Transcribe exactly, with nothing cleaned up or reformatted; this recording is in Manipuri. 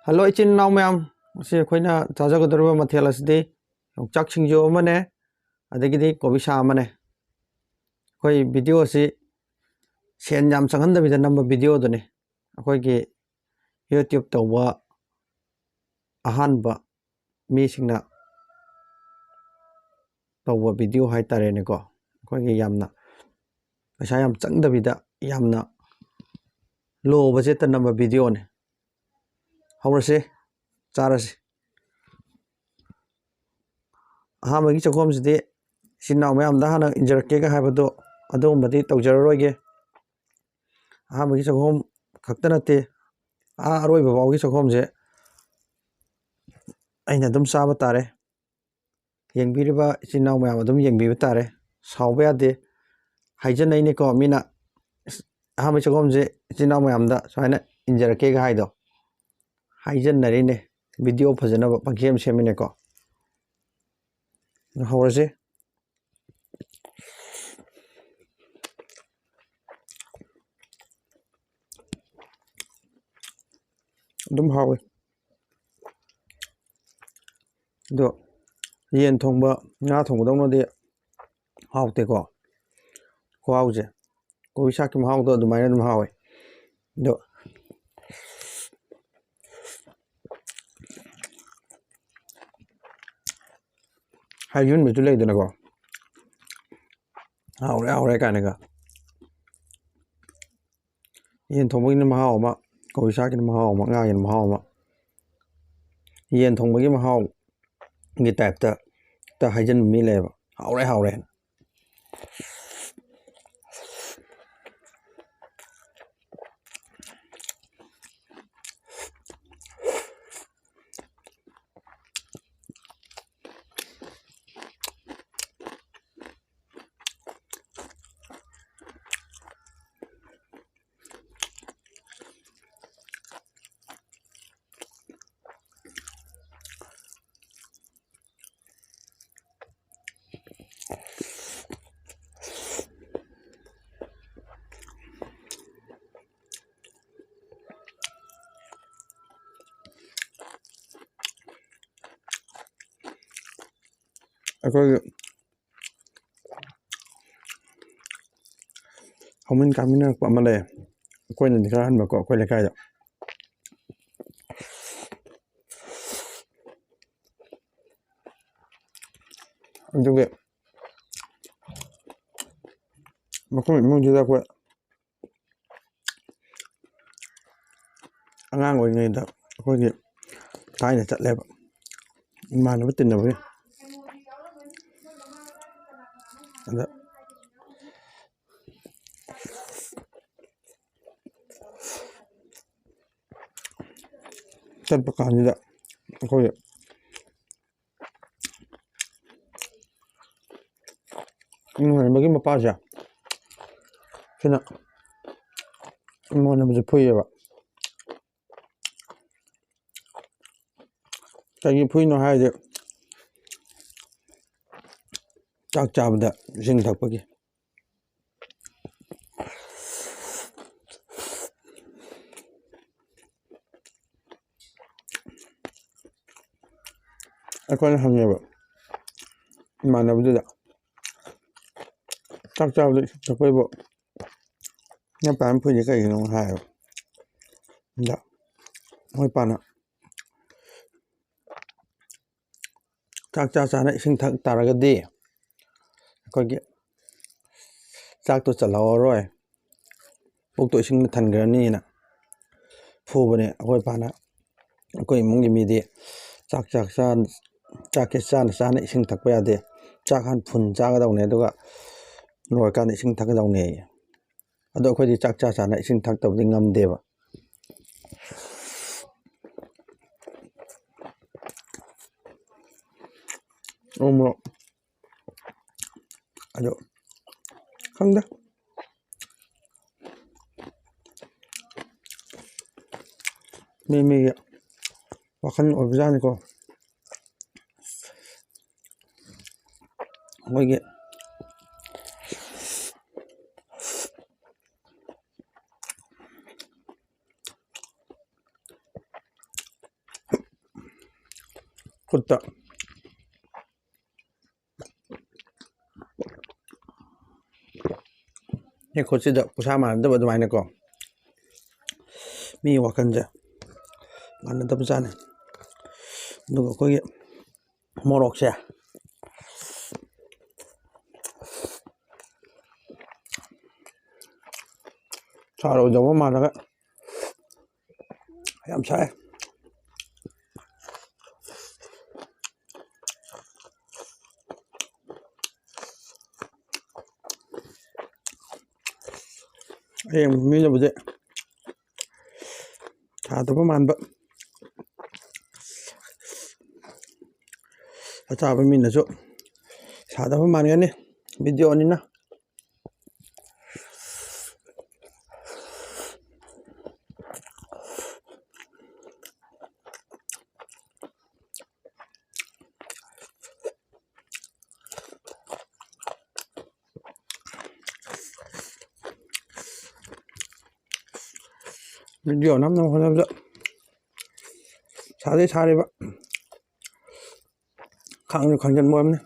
ꯍꯜꯂꯣ ꯏꯆꯤꯟ ꯏꯅꯥꯎ ꯃꯌꯥꯝ, ꯉꯁꯤ ꯑꯩꯈꯣꯏꯅ ꯆꯥꯖꯒꯗꯧꯔꯤꯕ ꯃꯊꯦꯜ ꯑꯁꯤꯗꯤ ꯌꯣꯡꯆꯥꯛ ꯁꯤꯡꯖꯨ ꯑꯃꯅꯦ, ꯑꯗꯒꯤꯗꯤ ꯀꯣꯕꯤ ꯁꯥꯛ ꯑꯃꯅꯦ꯫ ꯑꯩꯈꯣꯏ ꯚꯤꯗꯤꯑꯣ ꯑꯁꯤ ꯁꯦꯟ ꯌꯥꯝ ꯆꯪꯍꯟꯗꯕꯤꯗ ꯅꯝꯕ ꯚꯤꯗꯤꯑꯣꯗꯨꯅꯤ꯫ ꯑꯩꯈꯣꯏꯒꯤ YouTube ꯇꯧꯕ ꯑꯍꯥꯟꯕ ꯃꯤꯁꯤꯡꯅ ꯇꯧꯕ ꯚꯤꯗꯤꯑꯣ ꯍꯥꯏꯇꯥꯔꯦꯅꯦꯀꯣ꯫ ꯑꯩꯈꯣꯏꯒꯤ ꯌꯥꯝꯅ ꯄꯩꯁꯥ ꯌꯥꯝ ꯆꯪꯗꯕꯤꯗ ꯌꯥꯝꯅ low budgetꯇ ꯅꯝꯕ ꯚꯤꯗꯤꯑꯣꯅꯤ꯫ ꯍꯧꯔꯁꯤ, ꯆꯥꯔꯁꯤ꯫ ꯑꯍꯥꯟꯕꯒꯤ ꯆꯥꯛꯈꯣꯝꯁꯤꯗꯤ ꯏꯆꯤꯟ ꯏꯅꯥꯎ ꯃꯌꯥꯝꯗ ꯍꯥꯟꯅ ꯏꯟꯖꯔꯛꯀꯦꯒ ꯍꯥꯏꯕꯗꯣ ꯑꯗꯨꯒꯨꯝꯕꯗꯤ ꯇꯧꯖꯔꯔꯣꯏꯒꯦ꯫ ꯑꯍꯥꯟꯕꯒꯤ ꯆꯥꯛꯈꯣꯝ ꯈꯛꯇ ꯅꯠꯇꯦ, ꯑꯥ ꯑꯔꯣꯏꯕ ꯐꯥꯎꯒꯤ ꯆꯥꯛꯈꯣꯝꯁꯦ ꯑꯩꯅ ꯑꯗꯨꯝ ꯆꯥꯕ ꯇꯥꯔꯦ꯫ ꯌꯦꯡꯕꯤꯔꯤꯕ ꯏꯆꯤꯟ ꯏꯅꯥꯎ ꯃꯌꯥꯝ ꯑꯗꯨꯝ ꯌꯦꯡꯕꯤꯕ ꯇꯥꯔꯦ꯫ ꯁꯥꯎꯕ ꯌꯥꯗꯦ꯫ ꯍꯥꯏꯖꯅꯩꯅꯦꯀꯣ, ꯃꯤꯅ ꯑꯁ, ꯑꯍꯥꯟꯕ ꯆꯥꯛꯈꯣꯝꯁꯦ ꯏꯆꯤꯟ ꯏꯅꯥꯎ ꯃꯌꯥꯝꯗ ꯁꯨꯃꯥꯏꯅ ꯏꯟꯖꯔꯛꯀꯦꯒ ꯍꯥꯏꯗꯣ꯫ ꯍꯥꯏꯖꯟꯅꯔꯤꯅꯦ, ꯚꯤꯗꯤꯑꯣ ꯐꯖꯅꯕ ꯄꯪꯁꯦꯝ ꯁꯦꯝꯃꯤꯅꯦꯀꯣ꯫ ꯍꯧꯔꯁꯤ꯫ ꯑꯗꯨꯝ ꯍꯥꯎꯋꯤ꯫ ꯑꯗꯣ ꯌꯦꯟ ꯊꯣꯡꯕ, ꯉꯥ ꯊꯣꯡꯕꯗꯧꯅꯗꯤ ꯍꯥꯎꯇꯦꯀꯣ꯫ ꯈꯨꯍꯥꯎꯁꯦ, ꯀꯣꯕꯤ ꯁꯥꯛꯀꯤ ꯃꯍꯥꯎꯗꯣ ꯑꯗꯨꯃꯥꯏꯅ ꯑꯗꯨꯝ ꯍꯥꯎꯋꯦ꯫ ꯑꯗꯣ ꯍꯥꯏꯖꯤꯟꯕꯁꯨ ꯂꯩꯗꯅꯀꯣ, ꯍꯥꯎꯔꯦ ꯍꯥꯎꯔꯦ ꯀꯥꯏꯅꯒ꯫ ꯌꯦꯟ ꯊꯣꯡꯕꯒꯤꯅ ꯃꯍꯥꯎ ꯑꯃ, ꯀꯣꯕꯤ ꯁꯥꯛꯀꯤꯅ ꯃꯍꯥꯎ ꯑꯃ, ꯉꯥꯒꯤꯅ ꯃꯍꯥꯎ ꯑꯃ꯫ ꯌꯦꯟ ꯊꯣꯡꯕꯒꯤ ꯃꯍꯥꯎꯒꯤ typeꯇ ꯍꯦꯛꯇ ꯍꯥꯏꯖꯤꯟꯕ ꯃꯤ ꯂꯩꯌꯦꯕ, "ꯍꯥꯎꯔꯦ, ꯍꯥꯎꯔꯦ" ꯍꯥꯏꯅ꯫ ꯑꯩꯈꯣꯏꯒꯤ ꯍꯧꯃꯤꯟ ꯀꯥꯃꯤꯟꯅꯔꯛꯄ ꯑꯃ ꯂꯩ꯫ ꯑꯩꯈꯣꯏꯅꯗꯤ ꯈꯔ ꯍꯟꯕꯀꯣ, ꯑꯩꯈꯣꯏ ꯂꯩꯀꯥꯏꯗ꯫ ꯑꯗꯨꯒꯤ ꯃꯈꯣꯏ ꯏꯃꯨꯡꯁꯤꯗ ꯑꯩꯈꯣꯏ ꯑꯉꯥꯡ ꯑꯣꯏꯔꯤꯉꯩꯗ ꯑꯩꯈꯣꯏꯒꯤ ꯊꯥꯏꯅ ꯆꯠꯂꯦꯕ, ꯏꯃꯥꯟꯅꯕ ꯇꯤꯟꯅꯕꯒꯤ꯫ ꯑꯗ ꯆꯠꯄ ꯀꯥꯟꯁꯤꯗ ꯑꯩꯈꯣꯏ ꯏꯃꯥꯟꯅꯕꯒꯤ ꯃꯄꯥꯁꯦ, ꯁꯤꯅ ꯏꯃꯥꯟꯅꯕꯁꯦ ꯐꯨꯏꯌꯦꯕ꯫ ꯀꯩꯒꯤ ꯐꯨꯏꯅꯣ ꯍꯥꯏꯔꯗꯤ, ꯆꯥꯛ ꯆꯥꯕꯗ ꯏꯁꯤꯡ ꯊꯛꯄꯒꯤ꯫ ꯑꯩꯈꯣꯏꯅ ꯍꯪꯉꯦꯕ ꯏꯃꯥꯟꯅꯕꯗꯨꯗ, "ꯆꯥꯛ ꯆꯥꯕꯗ ꯏꯁꯤꯡ ꯊꯛꯄꯩꯕꯨ ꯅꯣꯏ ꯄꯥꯅ ꯐꯨꯏꯁꯦ ꯀꯩꯒꯤꯅꯣ?" ꯍꯥꯏꯌꯦꯕ꯫ ꯑꯗ ꯃꯣꯏ ꯄꯥꯅ, "ꯆꯥꯛ ꯆꯥ ꯆꯥꯅ ꯏꯁꯤꯡ ꯊꯛ ꯇꯥꯔꯒꯗꯤ ꯑꯩꯈꯣꯏꯒꯤ ꯆꯥꯛꯇꯣ ꯆꯜꯍꯧꯔꯔꯣꯏ, ꯄꯨꯛꯇꯣ ꯏꯁꯤꯡꯅ ꯊꯟꯈ꯭ꯔꯅꯤꯅ" ꯐꯨꯕꯅꯦ ꯑꯩꯈꯣꯏ ꯄꯥꯅ꯫ ꯑꯩꯈꯣꯏ ꯏꯃꯨꯡꯒꯤ ꯃꯤꯗꯤ ꯆꯥꯛ, ꯆꯥꯛ ꯆꯥ-, ꯆꯥꯛꯁꯦ ꯆꯥꯅ ꯆꯥꯅ ꯏꯁꯤꯡ ꯊꯛꯄ ꯌꯥꯗꯦ, ꯆꯥꯛ ꯍꯥꯟꯅ ꯐꯨꯟ ꯆꯥꯒꯗꯧꯅꯦ, ꯑꯗꯨꯒ ꯂꯣꯏꯔꯀꯥꯟꯗ ꯏꯁꯤꯡ ꯊꯛꯀꯗꯧꯅꯦꯌꯦ꯫ ꯑꯗꯣ ꯑꯩꯈꯣꯏꯗꯤ ꯆꯥꯛ ꯆꯥ ꯆꯥꯅ ꯏꯁꯤꯡ ꯊꯛꯇꯕꯗꯤ ꯉꯝꯗꯦꯕ꯫ ꯎ ꯃꯣꯔꯣꯛ꯫ ꯑꯗꯣ ꯈꯪꯗꯦ, ꯃꯤ ꯃꯤꯒꯤ ꯋꯥꯈꯜ ꯑꯣꯏꯕꯖꯥꯠꯅꯤꯀꯣ꯫ ꯑꯩꯈꯣꯏꯒꯤ ꯈꯨꯠꯇ ꯍꯦꯛ ꯈꯨꯠꯁꯤꯗ ꯈꯨꯠꯁꯥ ꯃꯥꯟꯅꯗꯕ ꯑꯗꯨꯃꯥꯏꯅꯀꯣ, ꯃꯤ ꯋꯥꯈꯜꯁꯦ ꯃꯥꯟꯅꯗꯕꯖꯥꯠꯅꯤ꯫ ꯑꯗꯨꯒ ꯑꯩꯈꯣꯏꯒꯤ ꯃꯣꯔꯣꯛꯁꯦ ꯁꯥꯔꯣꯏꯗꯧꯕ ꯃꯥꯜꯂꯒ ꯌꯥꯝ ꯁꯥꯏ꯫ ꯑꯌꯦꯡꯕ ꯃꯤꯅꯕꯨꯗꯤ ꯁꯥꯗꯕ ꯃꯥꯟꯕ, ꯑꯆꯥꯕ ꯃꯤꯅꯁꯨ ꯁꯥꯗꯕ ꯃꯥꯟꯒꯅꯤ, ꯚꯤꯗꯤꯑꯣꯅꯤꯅ꯫ ꯚꯤꯗꯤꯑꯣ ꯅꯝꯅꯕ ꯍꯣꯠꯅꯕꯗ ꯁꯥꯗꯩ ꯁꯥꯔꯤꯕ, ꯈꯥꯡꯁꯨ ꯈꯥꯡꯖꯤꯟꯕ ꯑꯣꯏꯔꯝꯅꯤ꯫